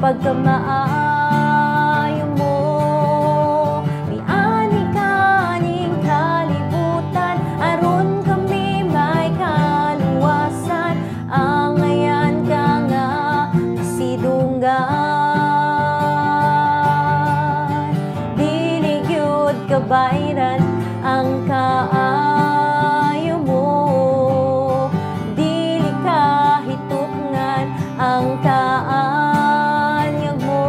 Pagkamaayo mo. Miani kaning kalibutan aron kami may kaluwasan. Angayan ka nga pasidunggan. Dili gyud kabayran ang kaayo mo. Dili kahitupngan ang kaanyag mo.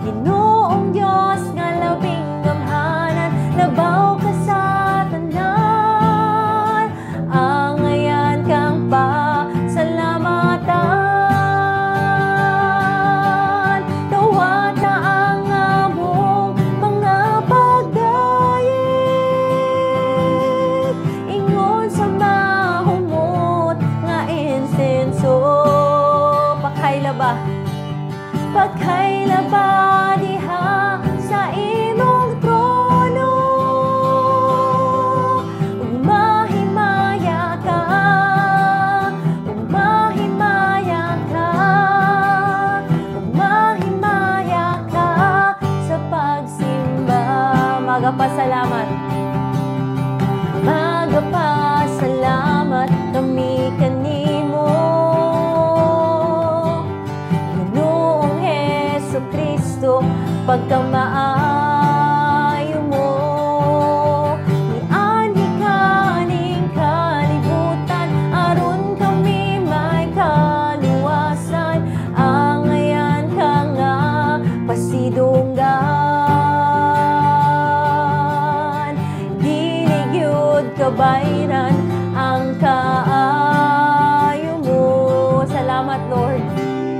Ginoong Dios nga labing gamhanan, labaw ka sa tanan. Angayan kang pasalamatan. Dawata ang among mga pagdayeg ingon sa mahumot nga insenso. Pakaylaba, pakaylaba diha sa imong trono. Ug mahimaya ka, ug mahimaya ka, ug mahimaya ka sa pagsimba. Magapasalamat, magapasalamat kami kanimo, Ginoong Heso Kristo, pagkamaayo mo. Mianhi kaning kalibutan aron kami may kaluwasan. Angayan ka nga pasidunggan. Dili gyud kabayran ang kaayo mo. Salamat, Lord.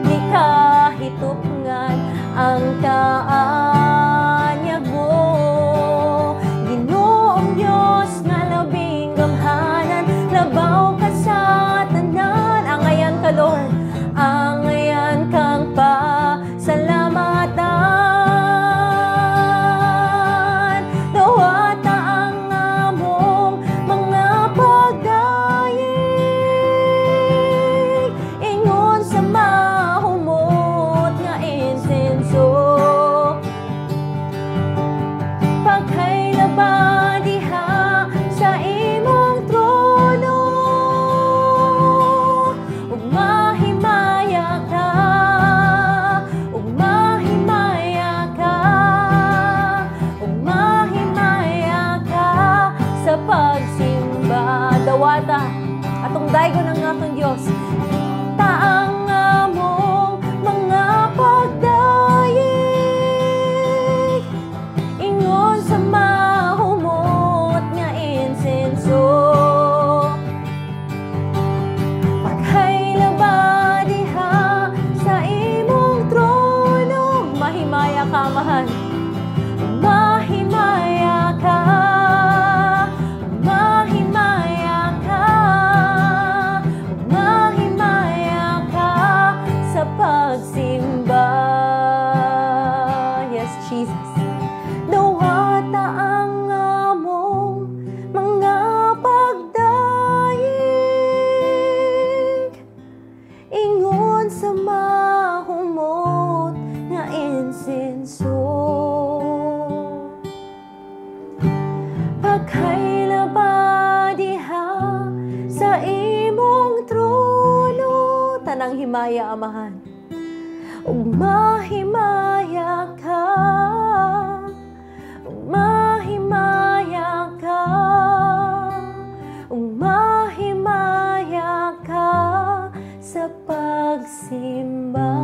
Di kahitupngan ang kaanyag mo. Ginoong Dios nga labing gamhanan, labaw ka sa tanan. Angayan ka, Lord, angayan kang pasalamatan. Dawata ang among mga pagdayeg ingon sa mahumot nga insenso. Pakaylaba diha sa imong trono. Ug mahimaya ka, ug mahimaya ka, ug mahimaya ka sa pagsimba. Dawata atong daygon ang atong Dios. Taang among mga pagdayeg ingon sa mahumot nga insenso. Pakaylaba diha sa imong trono. Mahimaya ka, Amahan. Mahimaya ka, mahimaya ka, mahimaya ka sa pagsimba. Yes, Jesus. Dawata ang among mga pagdayeg ingon sa mahumot nga insenso. Pakaylaba diha sa imong trono. Tanang himaya, Amahan. Ug mahimaya ka, ug mahimaya ka, ug mahimaya ka sa pagsimba.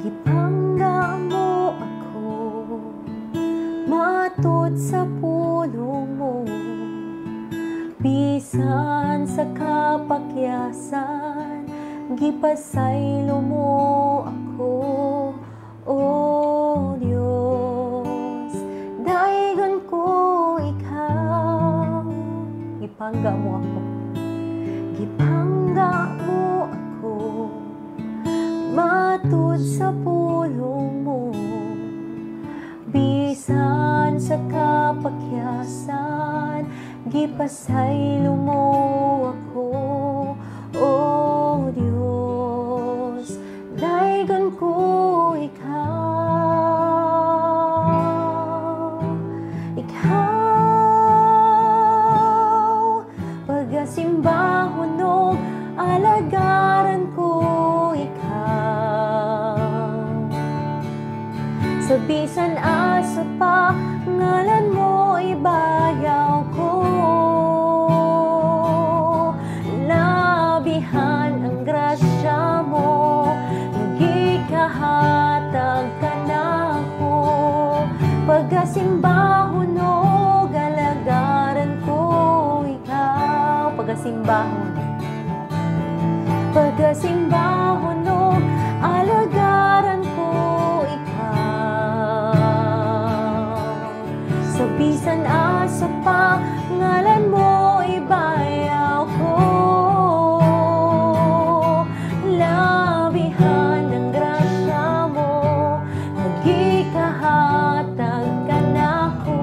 Gipangga mo ako matud sa pulong mo, bisan sa kapakyasan, gipasaylo mo ako, O Dios. Daygon ko ikaw. Gipangga mo ako, gipangga mo ako matud sa pulong mo, bisan sa kapakyasan, Gipasaylo mo ako, O Dios. Daygon ko ikaw, ikaw. Pagasimbahon og alagaran ko ikaw. Sa bisan asa pa, ngalan mo ibayaw ko. Labihan ang grasya mo, gikahatag ka nako. Pagasimbahon og alagaran ko ikaw. Pagasimbahon, pagasimbahon og alagaran ko ikaw. Sa bisan asa pa, ngalan mo ibayaw ko. Labihan ang grasya mo, nagikahatag ka nako.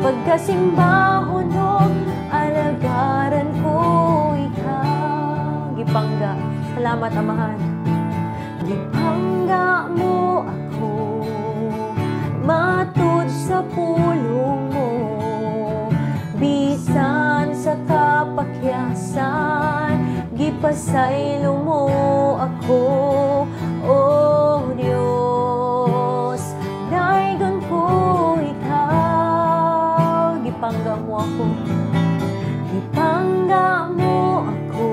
Pagkasimbahon og alagaran ko ikaw. Gipangga. Salamat, Amahan. Gipangga mo ako matud sa pulong mo. Bisan sa kapakyasan, gipasaylo mo ako, O Diyos. Daygon ko ikaw. Gipangga mo ako. Gipangga mo ako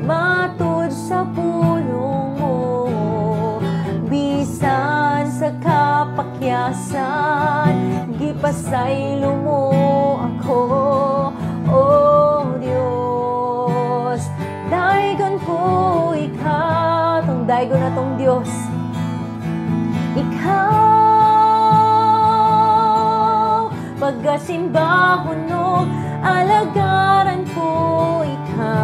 matud sa pulong mo. Bisan sa kapakyasan, gipasaylo mo ako, O Diyos. Daygon ko ikaw. Tong daygon na tong Diyos. Ikaw. Pagkasimbahon og alagaran ko ikaw.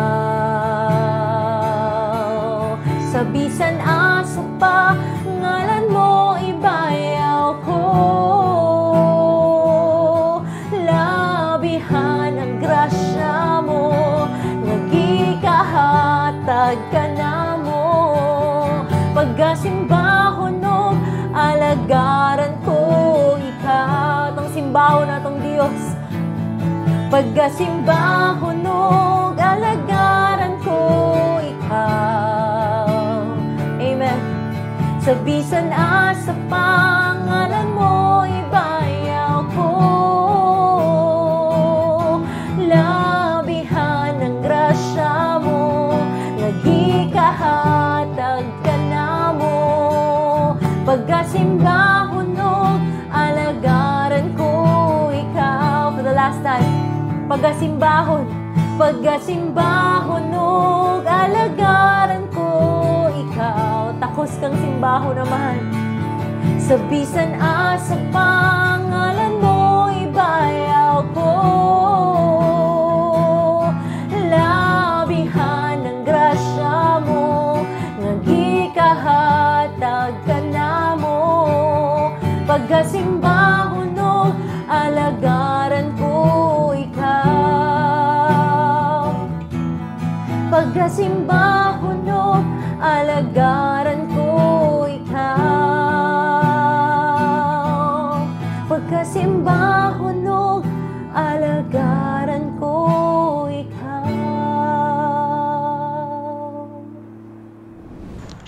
Sa bisan asa pa, ngalan mo ibayaw ko. Labihan ang grasya mo, nagikahatag ka namo. Pagkasimbahon og alagaran ko ikaw. Tong simbahon natong Dios. Pagkasimbahon og alagaran ko ikaw. Amen. Sa bisan asa pa, ngalan mo ibayaw ko. Labihan ang grasya mo, nagikahatag ka namo. Pagkasimbahon og alagaran ko ikaw. For the last time. Pagkasimbahon, pagkasimbahon og alagaran ko ikaw. Takos kang simbahon, Amahan. Sa bisan asa pa, ngalan mo ibayaw ko. Labihan ang grasya mo, nagikahatag ka namo. Pagkasimbahon og alagaran ko ikaw. Pagkasimbahon og alagaran ko ikaw. Pagkasimbahon og alagaran ko ikaw.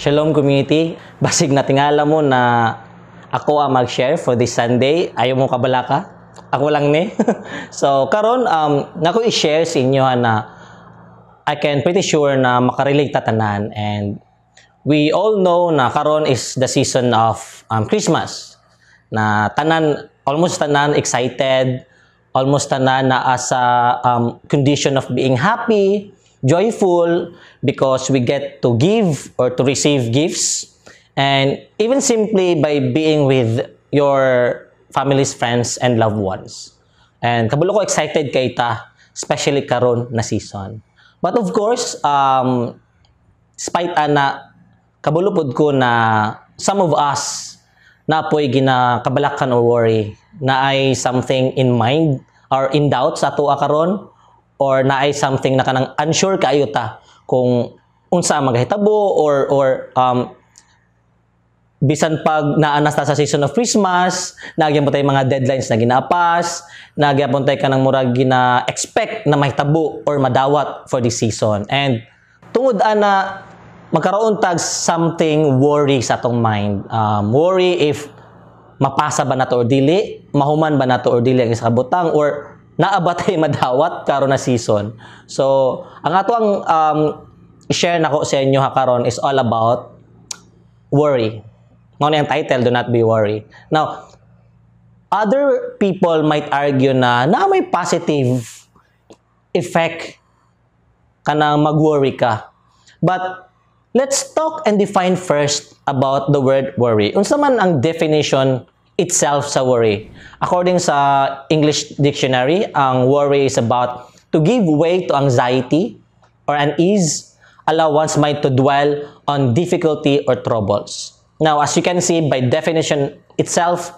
Shalom, community. Basig natingala mo na ako ang mag-share for this Sunday. Ayaw mo kabalaka? Ako lang ni. So karon nako i-share sa inyo na I can pretty sure na makarelate ta tanan, and we all know na karon is the season of Christmas. Na tanan, almost tanan excited, almost tanan naa sa condition of being happy, joyful because we get to give or to receive gifts, and even simply by being with your families, friends, and loved ones. And kabalo ko excited kay ta, especially karon na season. But of course, despite ana, kabalo pod ko na some of us naa poy ginakabalakan or worry, naay something in mind are in doubt sa atoa karon or naay something na kanang unsure kaayo ta kung unsa ang magahitabo or bisan pag naa na ta sa season of Christmas, naa gyapon tay mga deadlines na ginapas, naa gyapon tay kanang murag gina-expect na mahitabo or madawat for this season. And tungod ana, magkaroon tag something worry sa atong mind. Worry if mapasa ba nato or dili, mahuman ba nato or dili ang isa ka butang, or naa ba tay madawat karon na season. So, ang ato ang share nako sa inyo ha karon is all about worry. Mao ni ang title, "Do Not Be Worry." Now, other people might argue na na may positive effect kanang mag-worry ka. But let's talk and define first about the word "worry." Unsa man ang definition itself sa worry? According sa English dictionary, ang worry is about to give way to anxiety or unease, allow one's mind to dwell on difficulty or troubles. Now, as you can see, by definition itself,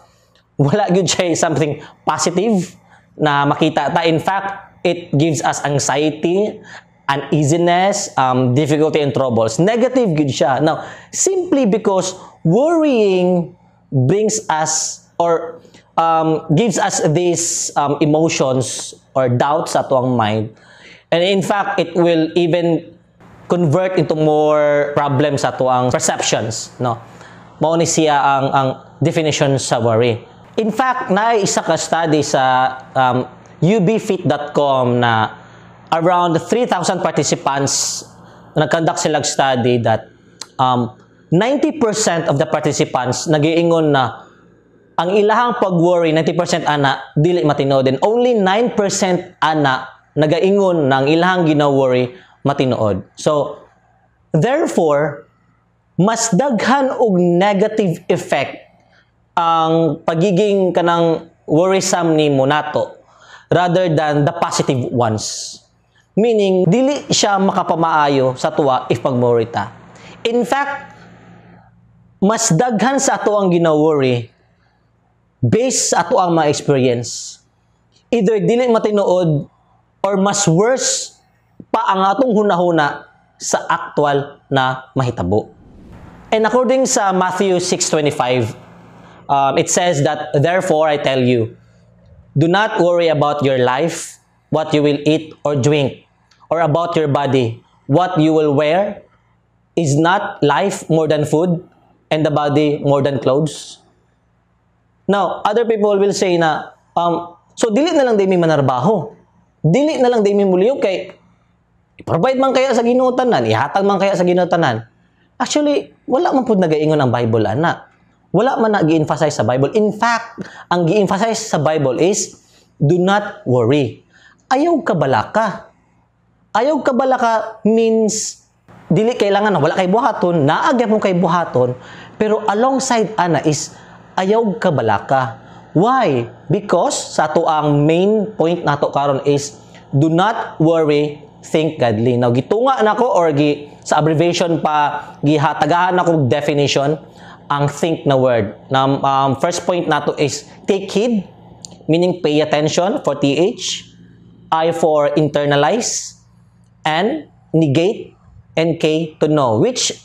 wala gyud siya something positive na makita ta. In fact, it gives us anxiety, uneasiness, difficulty and troubles. Negative gyud siya. Now, simply because worrying brings us or gives us these emotions or doubts sa atoang mind. And in fact, it will even convert into more problems sa atoang perceptions, no? Mao ni siya ang definition sa worry. In fact, naay isa ka study sa ubfit.com na around 3,000 participants, nag-conduct sila study that 90% of the participants nagiingon na ang ilahang pag-worry, 90% ana, dili matinuod. And only 9% ana nagaingon na ang ilahang gina-worry matinuod. So, therefore, mas daghan og negative effect ang pagiging kanang worrisome nimo nato rather than the positive ones. Meaning, dili siya makapamaayo sa atoa if pag-worry ta. In fact, mas daghan sa ato ang gina-worry based sa ato ang mga experience. Either dili matinuod or mas worse pa ang atong hunahuna sa actual na mahitabo. And according sa Matthew 6:25, it says that, "Therefore I tell you, do not worry about your life, what you will eat or drink, or about your body, what you will wear. Is not life more than food, and the body more than clothes?" Now, other people will say na, so dili na lang diay mi manarbaho. Dili na lang diay mi muliyog kay i-provide man kaya sa Ginoo tanan, ihatag man kaya sa Ginoo tanan. Actually, wala man pud nagaingon ang Bible ana. Wala man na gi-emphasize sa Bible. In fact, ang gi-emphasize sa Bible is do not worry. Ayaw kabalaka. Ayaw kabalaka means dili kailangan na wala kay buhaton, naa gyapon kay buhaton, pero alongside ana is ayaw kabalaka. Why? Because sa ato ang main point nato karon is do not worry, think godly. Now, gitunga nako or gi sa abbreviation pa gihatagahan nako definition ang "think" na word. Now, first point nato is take heed, meaning pay attention for TH, I for internalize, N, negate, and K, to know, which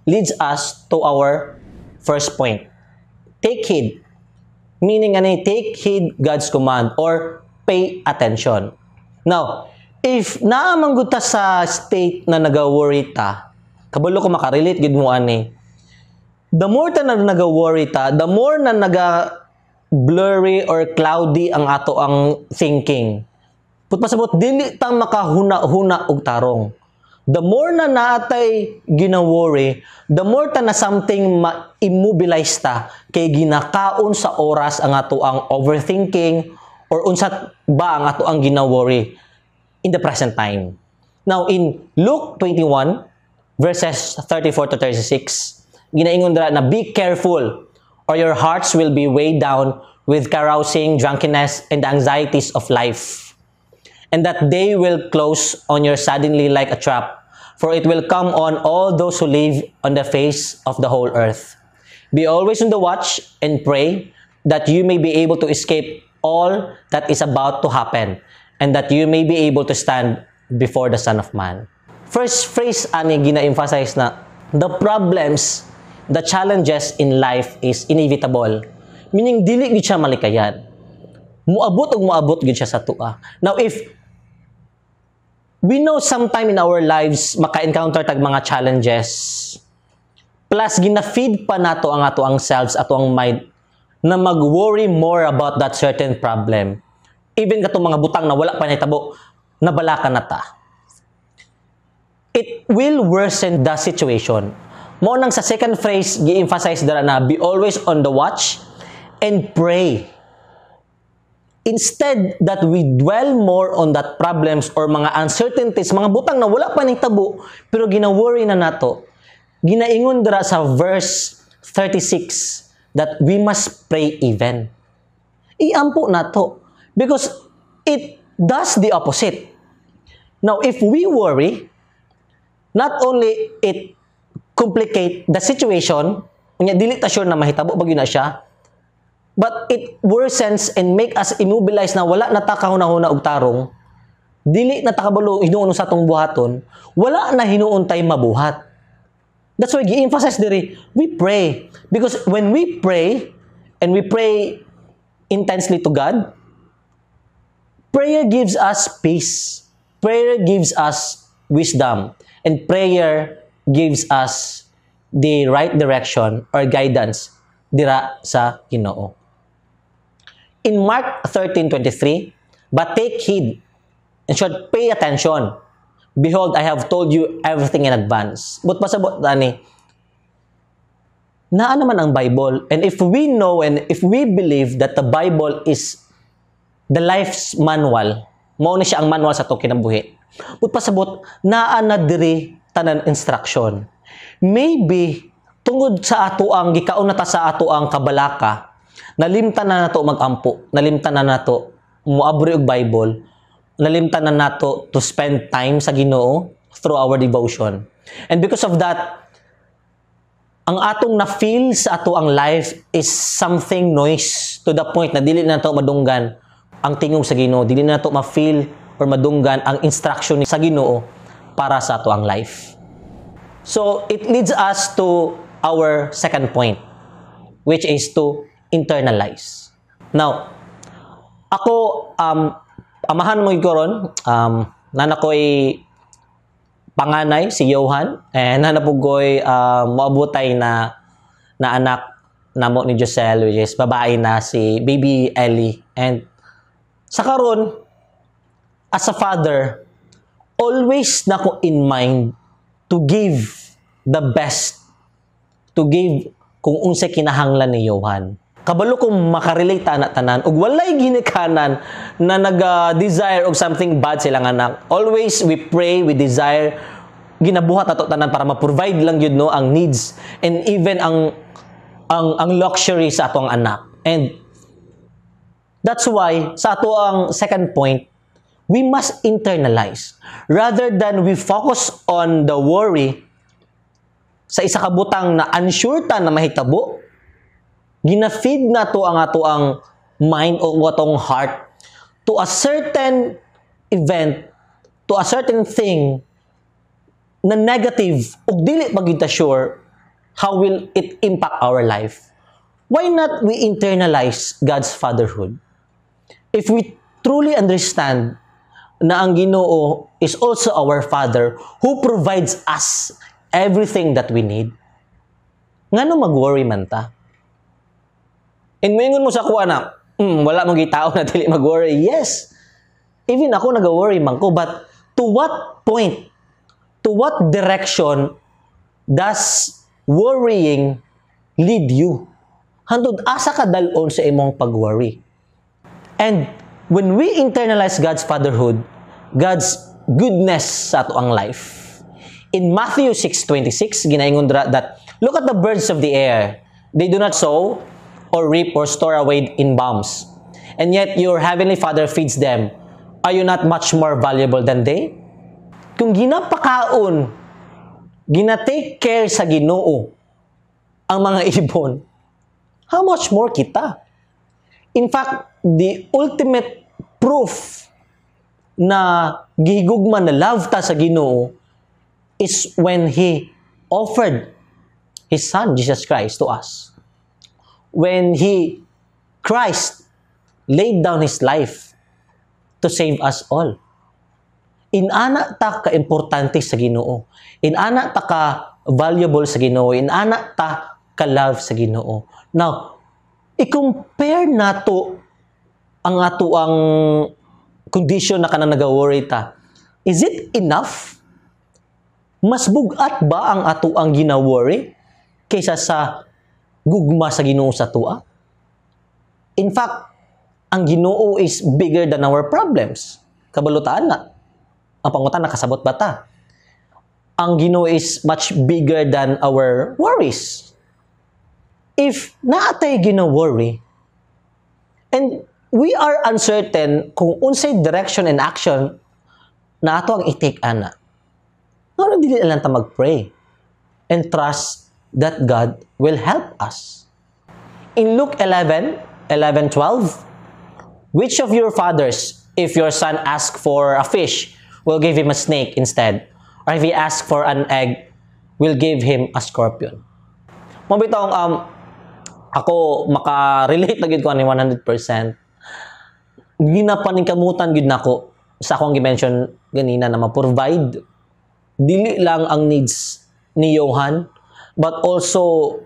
leads us to our first point. Take heed. Meaning ani, take heed God's command or pay attention. Now, if naa man gud ta sa state na naga-worry ta, kabalo ko makarelate gid mo ani. The more ta na naga-worry ta, the more na naga blurry or cloudy ang ato ang thinking. Put pasabot, dili ta makahuna-huna og tarong. The more na naatay gina-worry, the more ta na something ma-immobilize ta kay ginakaon sa oras ang ato ang overthinking or unsa ba ang ato ang gina-worry in the present time. Now, in Luke 21, verses 34 to 36, ginaingon dira na, "Be careful or your hearts will be weighed down with carousing, drunkenness, and the anxieties of life. And that day will close on you suddenly like a trap, for it will come on all those who live on the face of the whole earth. Be always on the watch and pray that you may be able to escape all that is about to happen, and that you may be able to stand before the Son of Man." First phrase ani, gina-emphasize na the problems, the challenges in life is inevitable. Meaning, dili gid siya malikayan. Muabot ug muabot gid siya sa atoa. Now, if we know sometime in our lives maka-encounter tag mga challenges, plus gina-feed pa nato ang ato ang selves, ato ang mind na mag-worry more about that certain problem. Even katong mga butang na wala pa nahitabo, nabalaka na ta. It will worsen the situation. Mao nang sa second phrase, gi-emphasize dara na be always on the watch and pray. Instead that we dwell more on that problems or mga uncertainties, mga butang na wala pa nahitabo, pero gina-worry na nato, ginaingon dira sa verse 36 that we must pray even. Iampo nato because it does the opposite. Now, if we worry, not only it complicate the situation, unya dili ta sure na mahitabo ba gyud na siya, but it worsens and make us immobilize na wala na ta kahuna-huna og tarong, dili na ta kabalo hinuon sa atong buhaton, wala na hinuon tay mabuhat. That's why gi-emphasize diri, we pray. Because when we pray, and we pray intensely to God, prayer gives us peace. Prayer gives us wisdom. And prayer gives us the right direction or guidance dira sa Ginoo. In Mark 13:23, "But take heed, in short, pay attention. Behold, I have told you everything in advance." But pasabot ani, naa naman ang Bible. And if we know and if we believe that the Bible is the life's manual, mao na siya ang manual sa atong kinabuhi. But pasabot, naa na diri tanan instruction. Maybe, tungod sa ato ang gikaon na ta sa ato ang kabalaka, nalimtan na nato magampo, nalimtan na nato muabri og Bible, nalimtan na nato to spend time sa Ginoo through our devotion. And because of that, ang atong na-feel sa ato ang life is something noise to the point na dili na nato madunggan ang tingog sa Ginoo, dili na nato ma-feel or madunggan ang instruction sa Ginoo para sa ato ang life. So, it leads us to our second point, which is to internalize. Now, ako, amahan mo karon, naa na ko'y panganay, si Johan, and naa na pud ko'y moabutay na anak namo ni Giselle, which is babae na si baby Ellie. And sa karon, as a father, always nako in mind to give the best, to give kung unsay kinahanglan ni Johan. Kabalo kung makarelate ta na tanan ug walay ginikanan na naga-desire og something bad silang anak. Always we pray, we desire, ginabuhat ato tanan para ma-provide lang yun, no, ang needs and even ang luxury sa atong anak. And that's why sa ato ang second point, we must internalize rather than we focus on the worry sa isa ka butang na unsure ta na mahitabo. Gina-feed nato ang ato ang mind o atong heart to a certain event, to a certain thing na negative ug dili pa gyud ta sure how will it impact our life. Why not we internalize God's fatherhood? If we truly understand na ang Ginoo is also our Father who provides us everything that we need, ngano mag-worry man ta? And moingon mo sa kuha na, wala mong gitao na dili mag-worry." Yes. Even ako, nag-worry man ko. But to what point, to what direction does worrying lead you? Hantod asa ka dal-on sa imong pag-worry? And when we internalize God's fatherhood, God's goodness sa ato ang life. In Matthew 6:26, ginaingon dra that, "Look at the birds of the air. They do not sow or reap or store away in barns. And yet your heavenly Father feeds them. Are you not much more valuable than they?" Kung ginapakaon, gina-take care sa Ginoo ang mga ibon, how much more kita? In fact, the ultimate proof na gihigugma, na love ta sa Ginoo, is when He offered His Son, Jesus Christ, to us. When He, Christ, laid down His life to save us all. Inana ta ka-importante sa Ginoo. Inana ta ka valuable sa Ginoo. Inana ta ka love sa Ginoo. Now, i-compare nato ang ato ang condition na kanang naga-worry ta. Is it enough? Mas bugat ba ang ato ang gina-worry kaysa sa gugma sa Ginoo sa atoa? In fact, ang Ginoo is bigger than our problems. Kabalo ta ana. Ang pangutana, nakasabot ba ta? Ang Ginoo is much bigger than our worries. If naa tay gina-worry, and we are uncertain kung unsay direction and action na ato ang i-take ana, ngano dili lang ta mag-pray and trust that God will help us? In Luke 11, 11, 12, "Which of your fathers, if your son asks for a fish, will give him a snake instead? Or if he asks for an egg, will give him a scorpion?" Mao bitong ako maka-relate na gyud ko ani 100%. Ginapaningkamutan gyud nako sa akong gi-mention ganina na ma-provide dili lang ang needs ni Johan but also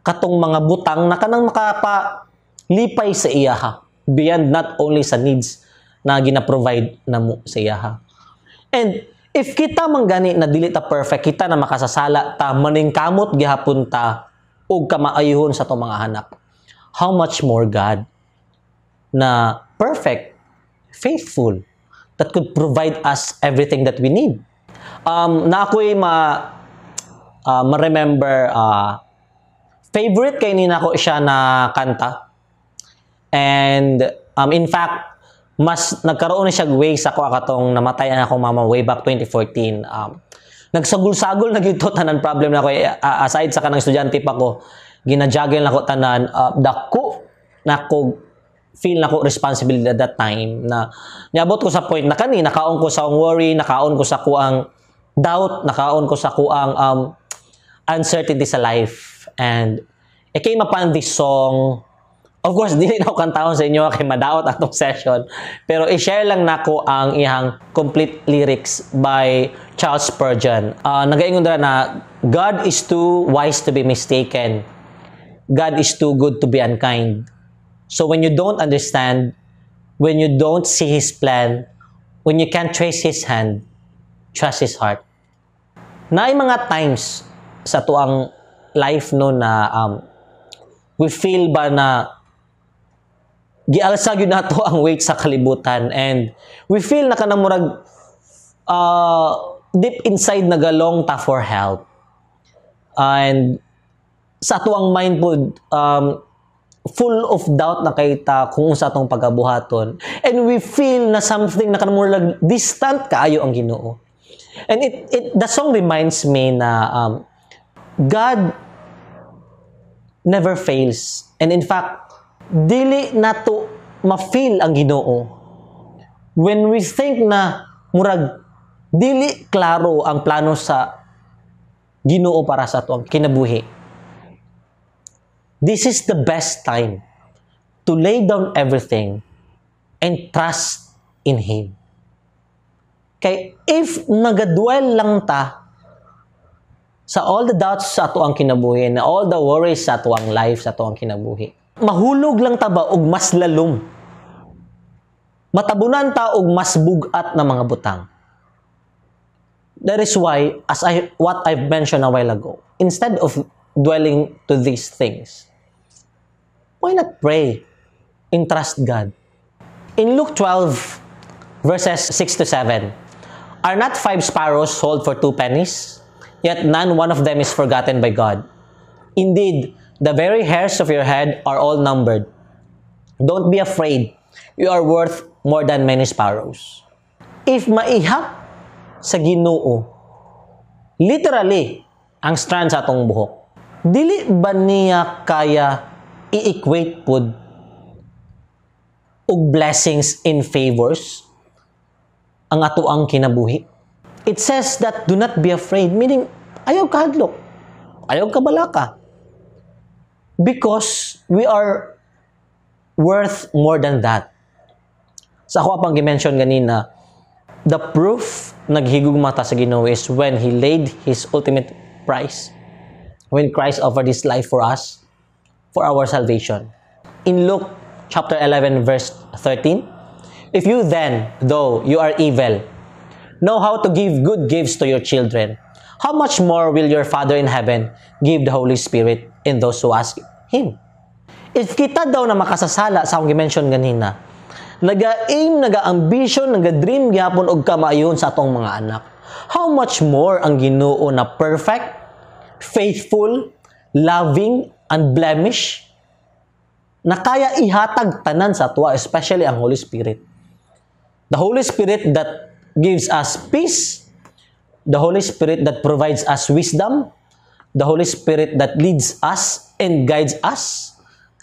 katong mga butang na kanang makapalipay sa iyaha beyond not only sa needs na gina-provide namo sa iyaha. And if kita man gani na dili ta perfect, kita na makasasala ta, maningkamot gihapon ta og kamaayuhon sa atong mga anak. How much more God na perfect, faithful, that could provide us everything that we need? Na ako'y ma-remember, favorite kay ni nako siya na kanta. And in fact, mas nagkaroon na siya way sa ako katong namatay ang akong mama way back 2014. Nagsagol-sagol na gyud to tanan problem na ako eh, aside sa kanang estudyante pa ko, gina-juggle nako tanan, dako nako feel nako responsibility at that time na niabot ko sa point na kani nakaon ko sa akong worry, nakaon ko sa kuang doubt, nakaon ko sa kuang uncertainty sa life. And it came upon this song. Of course, dili na ako kantahon sa inyo kay madaot atong session. Pero i-share lang nako ang iyang complete lyrics by Charles Spurgeon. Nagaingon dira na God is too wise to be mistaken. God is too good to be unkind. So when you don't understand, when you don't see His plan, when you can't trace His hand, trust His heart. Naay mga times sa atoang life, no, na we feel ba na gialsa gyud nato ang weight sa kalibutan and we feel na kanang murag deep inside naga-long ta for help and sa atoang mind pod full of doubt na kay ta kung unsa atong pagabuhaton and we feel na something na kanang murag distant kaayo ang Ginoo. And it the song reminds me na God never fails, and in fact, dili nato ma-feel ang Ginoo when we think na murag dili klaro ang plano sa Ginoo para sa atoang kinabuhi. This is the best time to lay down everything and trust in Him. Kay if nagadwell lang ta sa all the doubts sa atoang kinabuhi, na all the worries sa atoang life, sa atoang kinabuhi, mahulog lang ta ba og mas lalom. Matabunan ta og mas bugat na mga butang. That is why, as I what I've mentioned a while ago, instead of dwelling to these things, why not pray and trust God? In Luke 12, verses 6 to 7, "Are not five sparrows sold for 2 pennies? Yet none one of them is forgotten by God. Indeed, the very hairs of your head are all numbered. Don't be afraid. You are worth more than many sparrows." If maihap sa Ginoo, literally, ang strand sa atong buhok, dili ba niya kaya i-equate pud og blessings and favors ang atoang kinabuhi. It says that do not be afraid, meaning ayaw kahadlok, ayaw kabalaka. Because we are worth more than that. Sa ako pang gi-mention ganina, the proof naghigugma ta sa Ginoo is when He laid His ultimate price. When Christ offered His life for us, for our salvation. In Luke chapter 11 verse 13, "If you then, though you are evil, know how to give good gifts to your children, how much more will your Father in heaven give the Holy Spirit in those who ask Him?" If kita daw na makasasala sa akong gi-mention ganina, naga-aim, naga-ambition, naga-dream gihapon og kamaayon sa atong mga anak, how much more ang Ginoo na perfect, faithful, loving, unblemished, na kaya ihatag tanan sa atwa, especially ang Holy Spirit. The Holy Spirit that gives us peace, the Holy Spirit that provides us wisdom, the Holy Spirit that leads us and guides us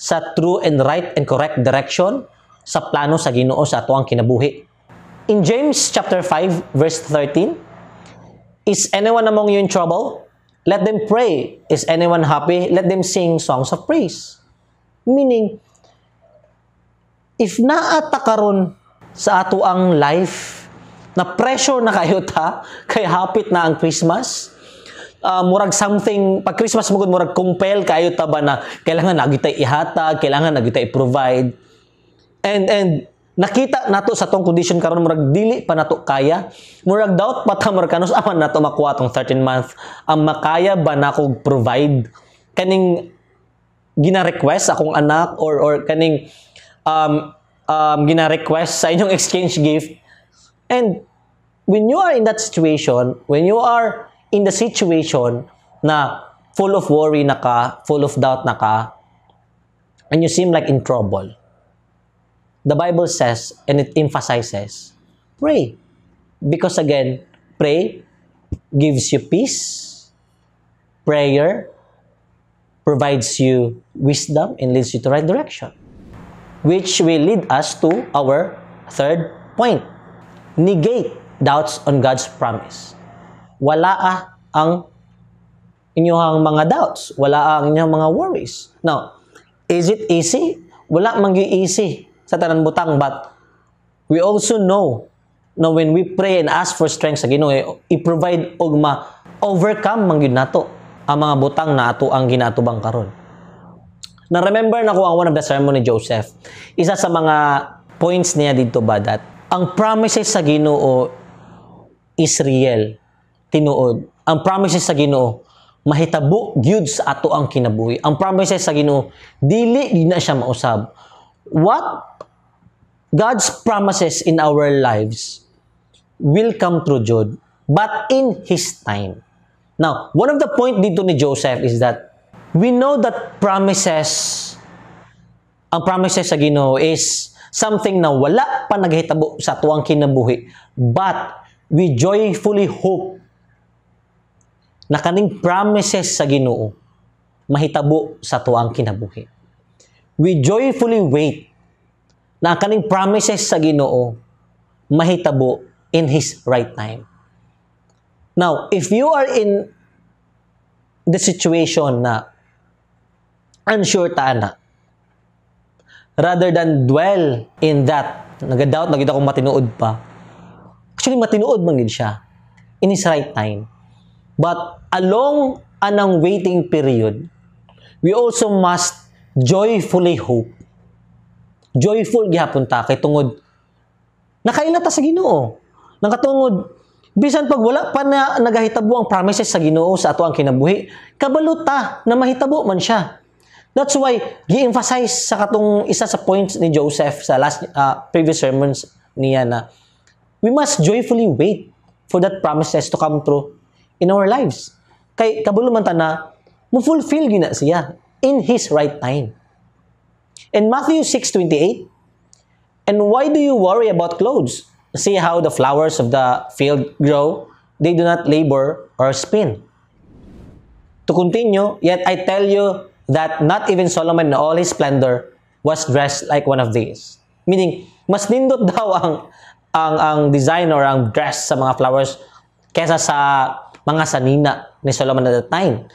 sa true and right and correct direction sa plano sa Ginoo sa atoang kinabuhi. In James chapter 5 verse 13, "Is anyone among you in trouble? Let them pray. Is anyone happy? Let them sing songs of praise." Meaning, if naa ta karon sa ato ang life, na pressure na kayo ta, kay hapit na ang Christmas, murag something, pag Christmas mo gud, murag compel kayo ta ba na kailangan na kita ihatag, kailangan na kita i-provide. And nakita nato sa tong condition karon, murag dili pa nato kaya. Murag doubt pa ta, murag kanus aman nato makuha tong 13 month, ang makaya ba nako provide kaning gina-request akong anak or kaning gina-request sa inyong exchange gift? And when you are in that situation, when you are in the situation na full of worry na ka, full of doubt na ka, and you seem like in trouble, the Bible says and it emphasizes, pray. Because again, pray gives you peace. Prayer provides you wisdom and leads you to right direction. Which will lead us to our third point. Negate doubts on God's promise. Wala ang inyong mga doubts. Wala ang inyong mga worries. Now, is it easy? Wala man gyud easy sa tanan butang, but we also know na when we pray and ask for strength sa Ginoo, i-provide og ma-overcome man gyud nato ang mga butang na ato ang ginatubang karon. Na remember na ko ang one of the sermon ni Joseph. Isa sa mga points niya dito ba that ang promises sa Ginoo is real. Tinuod. Ang promises sa Ginoo mahitabo gyud sa ato ang kinabuhi. Ang promises sa Ginoo, dili gyud na siya mausab. What God's promises in our lives will come true jud, but in His time. Now, one of the point dito ni Joseph is that we know that promises, ang promises sa Ginoo is something na wala pa naghitabo sa atuang kinabuhi, but we joyfully hope na kaning promises sa Ginoo mahitabo sa atuang kinabuhi. We joyfully wait na ang kaning promises sa Ginoo mahitabo in His right time. Now, if you are in the situation na unsure ta na, rather than dwell in that, naga-doubt, nagita kung matinuod pa. Actually, matinuod man gid siya in His right time. But along anang waiting period, we also must joyfully hope. Joyful gihapon ta kay tungod nakaila ta sa Ginoo. Nakatungod bisan pag wala pa na nagahitabo ang promises sa Ginoo sa ato ang kinabuhi, kabalo ta na mahitabo man siya. That's why gi-emphasize sa katong isa sa points ni Joseph sa last previous sermons niya na we must joyfully wait for that promises to come true in our lives. Kay kabalo man ta na mo-fulfill gina siya in His right time. In Matthew 6:28, "And why do you worry about clothes? See how the flowers of the field grow. They do not labor or spin." To continue, "Yet I tell you that not even Solomon in all his splendor was dressed like one of these." Meaning, mas nindot daw ang design or ang dress sa mga flowers kaysa sa mga sanina ni Solomon at that time.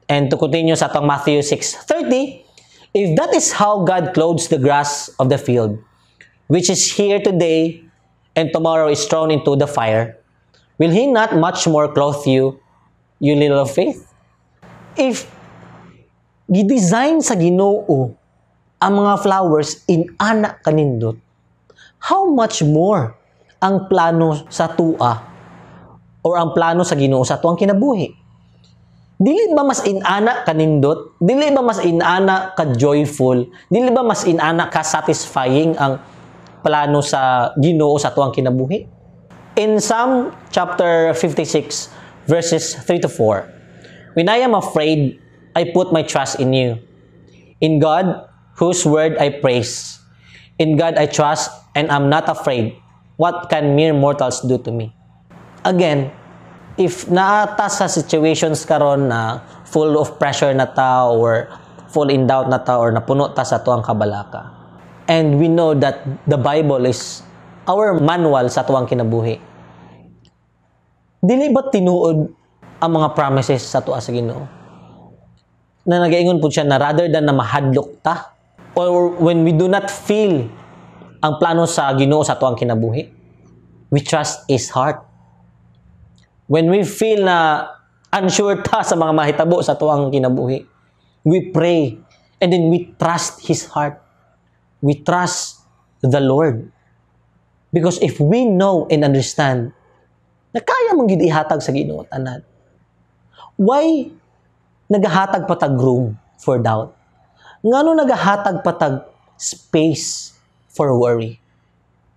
And to continue sa atong Matthew 6:30, "If that is how God clothes the grass of the field, which is here today and tomorrow is thrown into the fire, will He not much more clothe you, you little of faith?" If gi-design sa Ginoo ang mga flowers in ana kanindot, how much more ang plano sa atoa or ang plano sa Ginoo sa atuang kinabuhi? Dili ba mas inana kanindot? Dili ba mas inana ka joyful? Dili ba mas inana ka satisfying ang plano sa Ginoo sa atuang kinabuhi? In Psalm chapter 56 verses 3 to 4, "When I am afraid, I put my trust in you. In God, whose word I praise. In God I trust and am not afraid. What can mere mortals do to me?" Again, if naa ta sa situations karon na full of pressure na ta or full in doubt na ta or napuno ta sa atuang kabalaka. And we know that the Bible is our manual sa atuang kinabuhi. Dili ba tinuod ang mga promises sa atoa sa Ginoo? Na nagaingon po siya na rather than na mahadlok ta or when we do not feel ang plano sa Ginoo sa atuang kinabuhi, we trust His heart. When we feel na unsure ta sa mga mahitabo sa atuang kinabuhi, we pray and then we trust His heart. We trust the Lord. Because if we know and understand na kaya mong gid ihatag sa Ginoo tanan, why nagahatag pa tag room for doubt? Ngano nagahatag pa tag space for worry?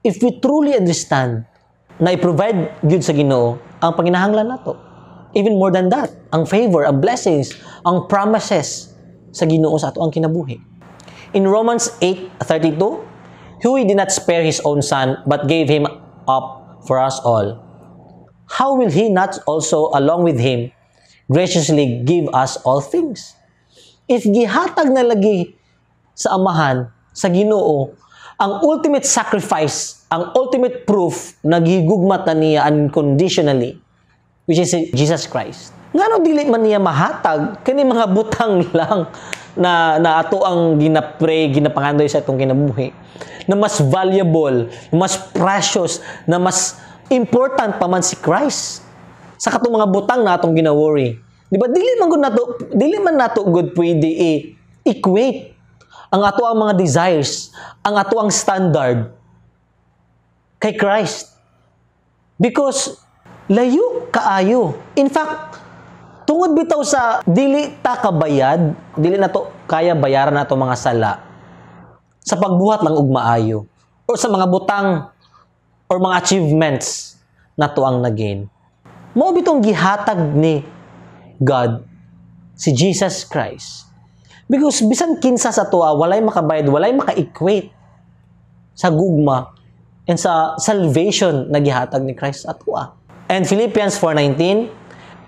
If we truly understand na i-provide gyud sa Ginoo ang panginahanglan nato. Even more than that, ang favor, ang blessings, ang promises sa Ginoo sa ato ang kinabuhi. In Romans 8:32, "Who He did not spare His own son, but gave Him up for us all, how will He not also, along with Him, graciously give us all things?" If gihatag na lagi sa Amahan, sa Ginoo, ang ultimate sacrifice, ang ultimate proof na gigugma ta niya unconditionally, which is Jesus Christ. Ngano dili man niya mahatag kani mga butang lang na ato ang gina-pray, ginapangandoy sa atong kinabuhi, na mas valuable, mas precious, na mas important pa man si Christ sa katong mga butang na atong gina-worry? Di ba dili man nato gud pwede i-equate ang ato ang mga desires, ang ato ang standard kay Christ. Because layo kaayo. In fact, tungod bitaw sa dili ta kabayad, dili nato kaya bayaran nato mga sala sa pagbuhat lang og maayo or sa mga butang or mga achievements nato ang na-gain. Mao bitong gihatag ni God si Jesus Christ. Because bisan kinsa sa atoa, walay makabayad, walay maka-equate sa gugma and sa salvation na gihatag ni Christ sa atoa. And Philippians 4:19,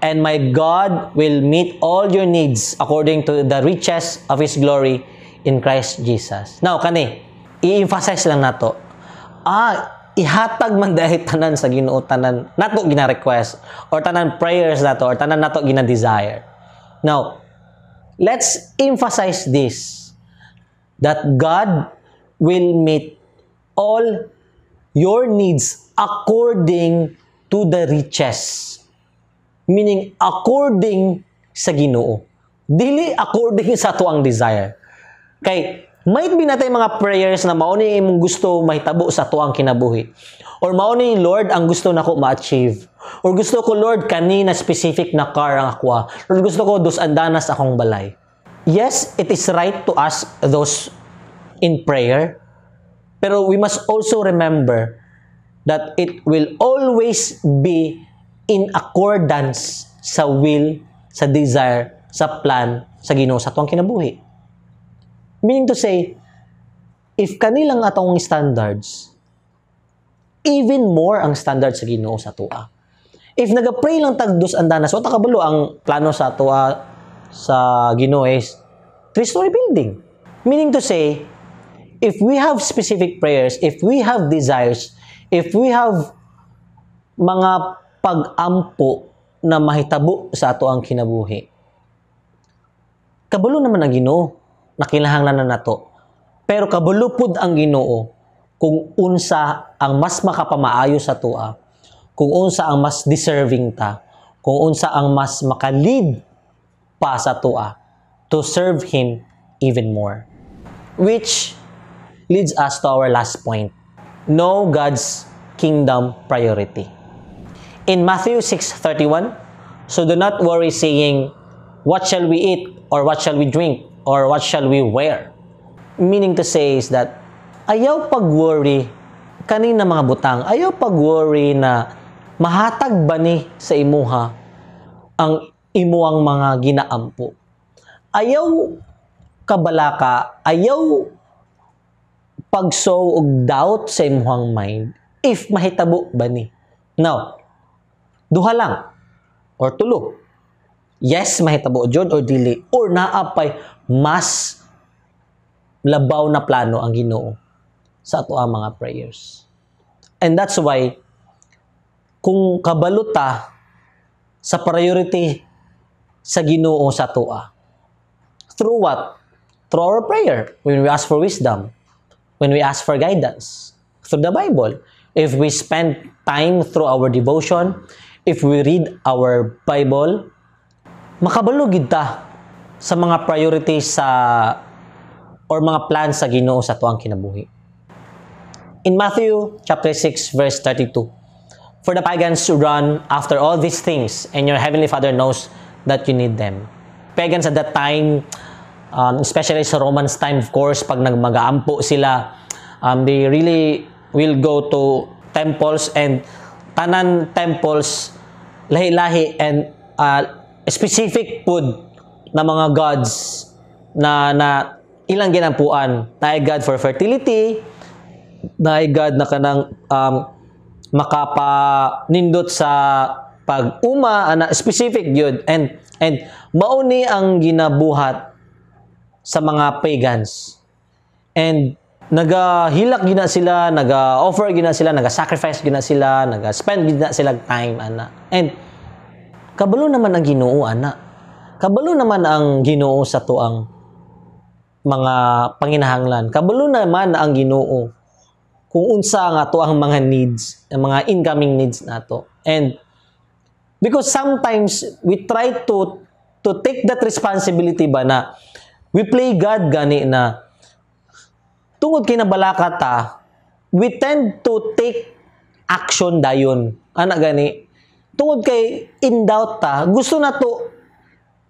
"And my God will meet all your needs according to the riches of His glory in Christ Jesus." Now, kani, i-emphasize lang nato. Ihatag man dahil tanan sa Ginoo tanan nato gina-request or tanan prayers nato or tanan nato gina-desire. Now, let's emphasize this, that God will meet all your needs according to the riches. Meaning, according sa Ginoo. Dili according sa atoang desire. Kay, might be natay mga prayers na mao ni imong gusto mahitabo sa atoang kinabuhi. Or mao ni, Lord, ang gusto nako ma-achieve. Or gusto ko, Lord, kani na specific na car ang akua. Or gusto ko dos andanas akong balay. Yes, it is right to ask those in prayer. Pero we must also remember that it will always be in accordance sa will, sa desire, sa plan, sa Ginoo sa atong kinabuhi. Meaning to say, if kanilang atong standards, even more ang standards sa Ginoo sa atoa. If naga-pray lang tag dos andanas, wa ta kabalo ang plano sa atoa sa Ginoo is three-story building. Meaning to say, If we have specific prayers, if we have desires, if we have mga pag-ampo na mahitabo sa ato ang kinabuhi, kabalo naman ang Ginoo na kinahanglan na nato. Pero kabalo pud ang Ginoo kung unsa ang mas makapamaayo sa atoa, kung unsa ang mas deserving ta, kung unsa ang mas maka-lead pa sa atoa to serve Him even more. Which leads us to our last point. Know God's kingdom priority. In Matthew 6:31, "So do not worry, saying, 'What shall we eat?' or 'What shall we drink?' or 'What shall we wear?'" Meaning to say is that ayaw pag-worry kanina mga butang. Ayaw pag-worry na mahatag ba ni sa imuha ang imuang mga ginaampo. Ayaw kabalaka, ayaw pag-sow og doubt sa imuhang mind if mahitabo ba ni. Now, duha lang or tulo. Yes, mahitabo jud or dili or naa pay mas labaw na plano ang Ginoo sa ato ang mga prayers. And that's why kung kabalo ta sa priority sa Ginoo sa atoa. Through what? Through our prayer. When we ask for wisdom, when we ask for guidance, through the Bible. If we spend time through our devotion, if we read our Bible, makabalo gid ta sa mga priorities sa or mga plans sa Ginoo sa atuang kinabuhi. In Matthew chapter 6 verse 32, "For the pagans run after all these things, and your heavenly Father knows that you need them." Pagans at that time, especially sa Romans time, of course, pag nagmagaampo sila, they really will go to temples and tanan temples lahi-lahi and specific pud na mga gods na ilang ginampuan. Naay God for fertility, naay God na kanang makapanindot sa pag-uma, ana, specific yun. And mao ni ang ginabuhat sa mga pagans. And nagahilak gina sila, naga-offer gina sila, naga-sacrifice gina sila, naga-spend gina sila time ana. And kabalo naman ang Ginoo ana. Kabalo naman ang Ginoo sa tuang mga panginahanglan. Kabalo naman ang Ginoo kung unsa nga ato ang mga needs, ang mga incoming needs nato. And because sometimes we try to take that responsibility ba na we play God gani na tungod kay nabalaka ta, we tend to take action dayon. Ana gani. Tungod kay in doubt ta, gusto na to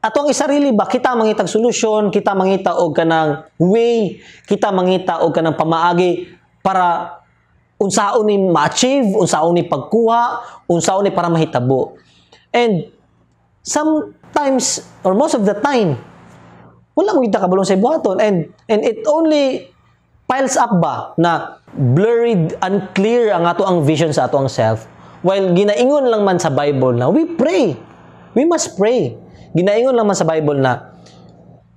atong isarili ba, kita mangitag solusyon, kita mangita og kanang way, kita mangita og kanang pamaagi para unsaon ni ma-achieve, unsaon ni pagkuha, unsaon ni para mahitabo. And sometimes or most of the time wala mo kita kabalo sa buhaton and it only piles up ba na blurry, unclear ang ato ang vision sa ato ang self, while ginaingon lang man sa Bible na we pray. We must pray. Ginaingon lang man sa Bible na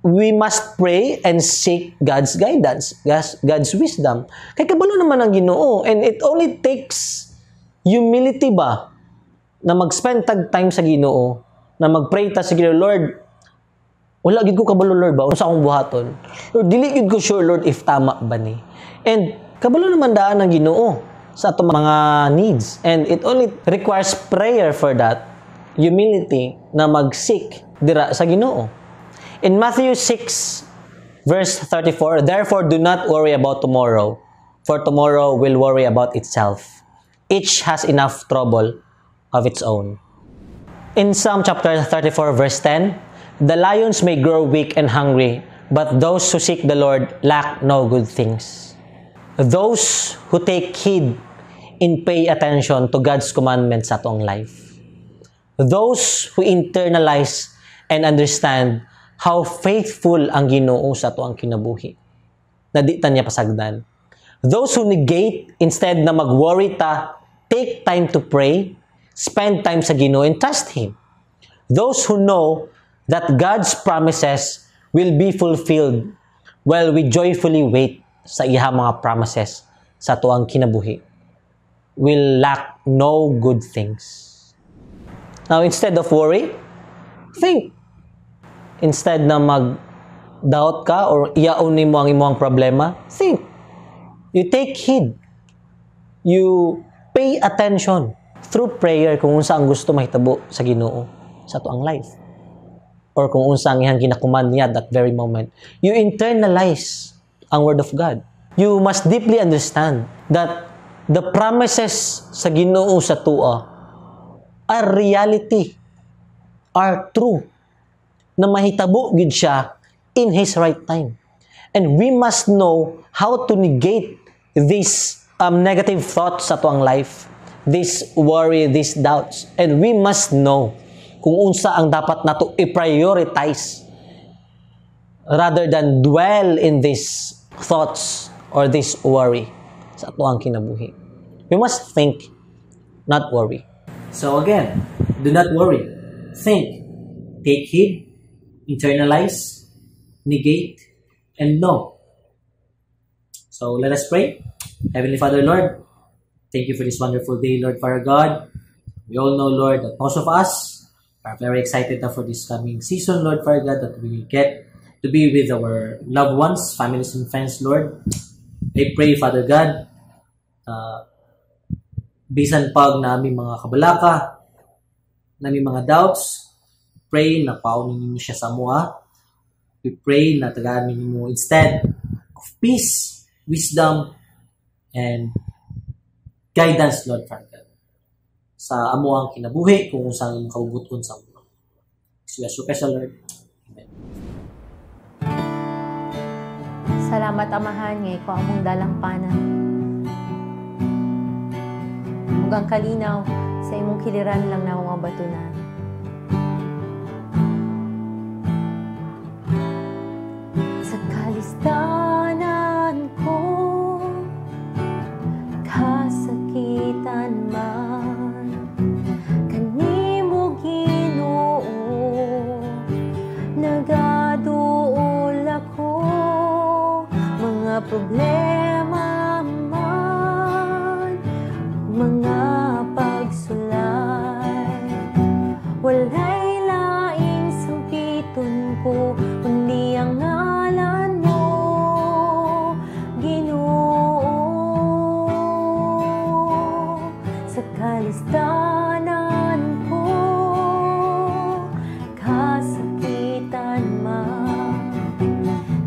we must pray and seek God's guidance, God's wisdom. Kay kabalo naman ang Ginoo and it only takes humility ba na mag-spend tag time sa Ginoo, na mag-pray ta sa Ginoo, "Lord, wala gid ko kabalo, Lord, ba unsa akong buhaton. Lord, dili gid ko sure, Lord, if tama ba ni." And kabalo naman daan ang Ginoo sa atong mga needs. And it only requires prayer for that, humility na mag-seek dira sa Ginoo. In Matthew 6 verse 34, "Therefore do not worry about tomorrow, for tomorrow will worry about itself. Each has enough trouble of its own." In Psalm chapter 34 verse 10, "The lions may grow weak and hungry, but those who seek the Lord lack no good things." Those who take heed and pay attention to God's commandments sa atong life. Those who internalize and understand how faithful ang Ginoo sa ato ang kinabuhi na di ta niya pasagdan. Those who negate, instead na mag-worry ta, take time to pray, spend time sa Ginoo and trust Him. Those who know that God's promises will be fulfilled while we joyfully wait. sa iha mga promises sa atuang kinabuhi will lack no good things. Now, instead of worry, think. Instead na mag-doubt ka or iyaon nimo ang imong problema, think. You take heed. You pay attention through prayer kung unsa ang gusto mahitabo sa Ginoo sa atuang life or kung unsa ang iyang gina-command niya at that very moment. You internalize ang Word of God. You must deeply understand that the promises sa Ginoo sa atoa are reality, are true, na mahitabo gid siya in His right time. And we must know how to negate these negative thoughts sa atuang life, this worry, these doubts. And we must know kung unsa ang dapat nato i-prioritize rather than dwell in these thoughts or this worry sa atuang kinabuhi. We must think, not worry. So again, do not worry. Think. Take heed, internalize, negate, and know. So let us pray. Heavenly Father, Lord, thank you for this wonderful day, Lord Father God. We all know, Lord, that most of us are very excited now for this coming season, Lord Father God, that we get to be with our loved ones, families, and friends, Lord. I pray, Father God, bisan pag naa mi mga kabalaka, naa mi mga doubts, pray na paon ninyo siya sa amoa. We pray na tagaan ninyo instead of peace, wisdom, and guidance, Lord Father God, sa amoang kinabuhi kung unsang imong kabubut-on sa amo. So, Yesu Lord. Amen. Salamat, Amahan, nga ikaw among dalampanan. Ug ang kalinaw sa imong kiliran lang na mga batunan. Sa kalistanan ko, kasakitan man, kanimo Ginoo, nagaduol ako, mga problema man, mga pagsulay, walay laing sampiton ko, kundi ang ngalan mo, Ginoo. Sa kalistanan ko, kasakitan man,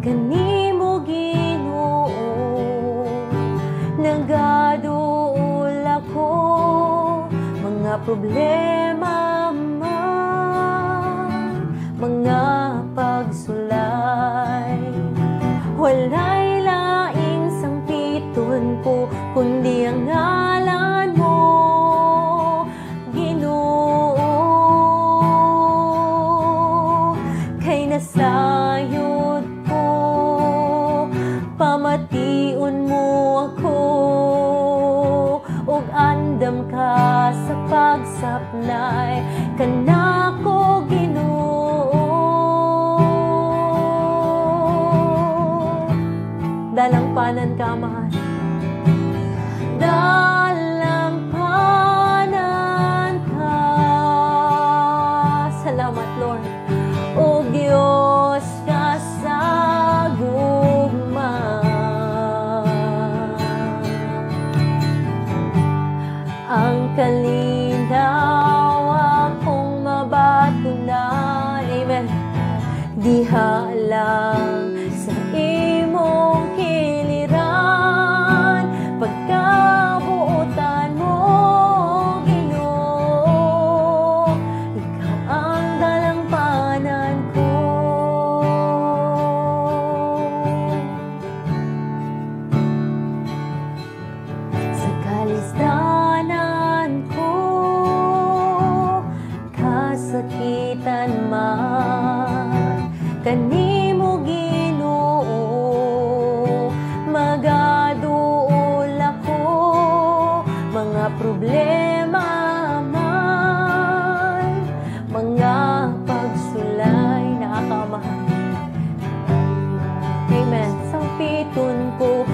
kanimo Ginoo, nagaduol ako, mga problema man, mga pagsulay, walay laing sampiton ko, kundi ang ngalan mo, Ginoo. Kay nasayod ko, pamation mo ako, ug andam ka sa pagsapnay kanako, Ginoo. Dalampanan ka, Amahan. Dalampanan ka. Salamat, Lord. O Diyos ka sa gugma. Ang kalinaw akong mabatunan. Amen. Diha lang sa imong kiliran, pagkabuotan mo, Ginoo, ikaw ang dalampanan ko. Sa kalistanan ko, kasakitan man, kanimo Ginoo, magaduol ako, mga problema man, mga pagsulay, nakakamahan. Amen. Sampiton ko,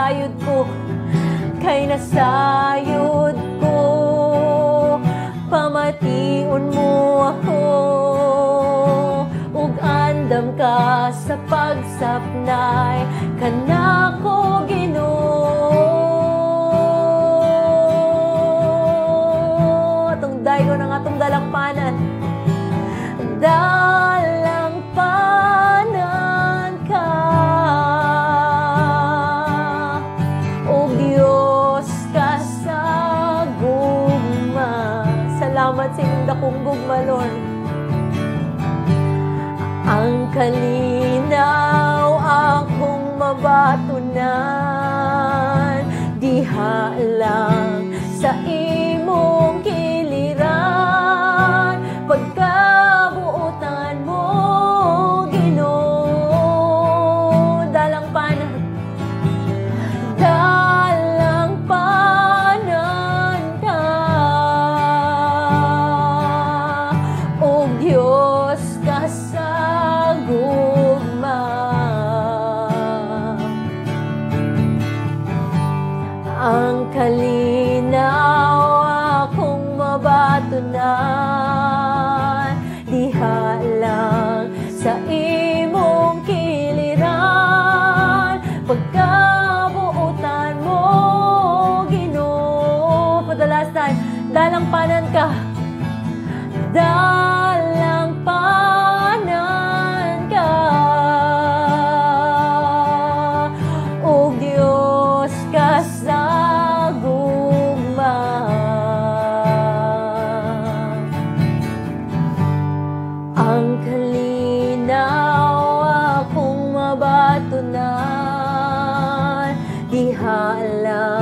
Nasayod ko, kay nasayod ko. Pamation mo ako ug andam ka sa pagsapnay kanako, Ginoo. Atong daygon ang atong dalangpanan. Dalangpanan ka o Diyos ka sa gugma. Salamat sa inyong dakong gugma, Lord. Ang kalinaw akong mabatunan diha lang sa imong kiliran. Pagkabuotan mo, Ginoo. Dalangpanan, dalangpanan ka o Diyos ka sa gugma. Ang kalinaw akong mabatunan diha lang sa imong kiliran. Pagkabuotan mo, Ginoo. For the last time, dalangpanan ka, dalangpanan ka o Diyos ka sa gugma. Ang kalinaw akong mabatunan diha lang